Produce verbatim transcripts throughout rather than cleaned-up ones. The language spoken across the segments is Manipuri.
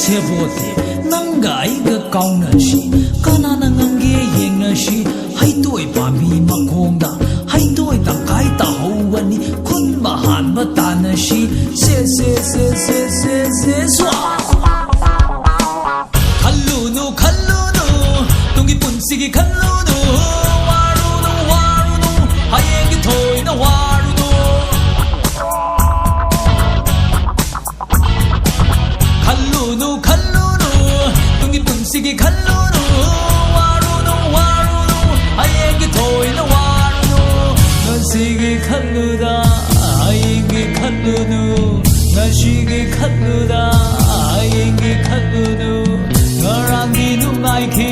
ꯁꯦꯕꯣꯠꯇꯤ ꯅꯪꯒ ꯑꯩꯒ ꯀꯥꯎꯅꯁꯤ, ꯀꯅꯥꯅ ꯉꯝꯒꯦ ꯌꯦꯡꯅꯁꯤ꯫ ꯍꯩꯇꯣꯏ ꯄꯥꯝꯕꯤ ꯃꯈꯣꯡꯗ ꯍꯩꯇꯣꯏ ꯇꯪꯈꯥꯏ ꯇꯥꯍꯧꯕꯅꯤ꯫ ꯈꯨꯟꯕ ꯍꯥꯟꯕ ꯇꯥꯅꯁꯤ꯫ ꯁꯦ, ꯁꯦ, ꯁꯦ, ꯁꯦ, ꯁꯦ, ꯁꯦ, ꯁ꯭ꯋꯥ! ꯈꯜꯂꯨꯅꯨ, ꯈꯜꯂꯨꯅꯨ, ꯇꯨꯡꯒꯤ ꯄꯨꯟꯁꯤꯒꯤ ꯈꯜꯂꯨꯅꯨ꯫ ꯋꯥꯔꯨꯅꯨ, ꯋꯥꯔꯨꯅꯨ, ꯍꯌꯦꯡꯒꯤ ꯊꯣꯏꯅ ꯋꯥꯔꯨꯅꯨ꯫ ꯈꯜꯂꯨꯅꯨ, ꯈꯜꯂꯨꯅꯨ, ꯇꯨꯡꯒꯤ ꯄꯨꯟꯁꯤꯒꯤ ꯈꯜꯂꯨꯅꯨ꯫ ꯋꯥꯔꯨꯅꯨ, ꯋꯥꯔꯨꯅꯨ, ꯍꯌꯦꯡꯒꯤ ꯊꯣꯏꯅ ꯋꯥꯔꯨꯅꯨ꯫ ꯉꯁꯤꯒꯤ ꯈꯜꯂꯨꯗ, ꯍꯌꯦꯡꯒꯤ ꯈꯜꯂꯨꯅꯨ꯫ ꯉꯁꯤꯒꯤ ꯈꯜꯂꯨꯗ, ꯍꯌꯦꯡꯒꯤ ꯈꯜꯂꯨꯅꯨ꯫ ꯉꯔꯥꯡꯗꯤ ꯅꯨꯡꯉꯥꯏꯈꯤ,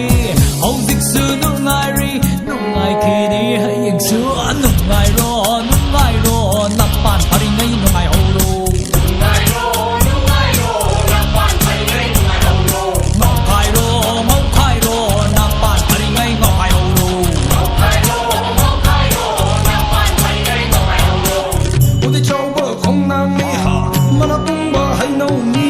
ꯍꯧꯖꯤꯛꯁꯨ ꯅꯨꯡꯉꯥꯏꯔꯤ, ꯅꯨꯡꯉꯥꯏꯈꯤꯅꯤ ꯍꯌꯦꯡꯁꯨ꯫ ꯅꯨꯡꯉꯥꯏꯔꯣ, ꯅꯨꯡꯉꯥꯏꯔꯣ, ꯅꯄꯥꯟ ꯐꯔꯤꯉꯩ ꯅꯨꯡꯉꯥꯏꯍꯧꯔꯣ꯫ ꯅꯨꯡꯉꯥꯏꯔꯣ, ꯅꯨꯡꯉꯥꯏꯔꯣ, ꯅꯄꯥꯟ ꯐꯔꯤꯉꯩ ꯅꯨꯡꯉꯥꯏꯍꯧꯔꯣ꯫ ꯉꯥꯎꯈꯥꯏꯔꯣ, ꯉꯥꯎꯈꯥꯏꯔꯣ, ꯅꯄꯥꯟ ꯐꯔꯤꯉꯩ ꯉꯥꯎꯈꯥꯏꯍꯧꯔꯣ꯫ ꯉꯥꯎꯈꯥꯏꯔꯣ, ꯉꯥꯎꯈꯥꯏꯔꯣ, ꯅꯄꯥꯟ ꯐꯔꯤꯉꯩ ꯉꯥꯎꯈꯥꯏꯍꯧꯔꯣ꯫ ꯎꯗꯤ ꯆꯥꯎꯕ ꯈꯣꯡꯅꯥꯡꯅꯤ ꯍꯥ, ꯃꯅꯥ ꯄꯨꯝꯕ ꯍꯩꯅꯧꯅꯤ꯫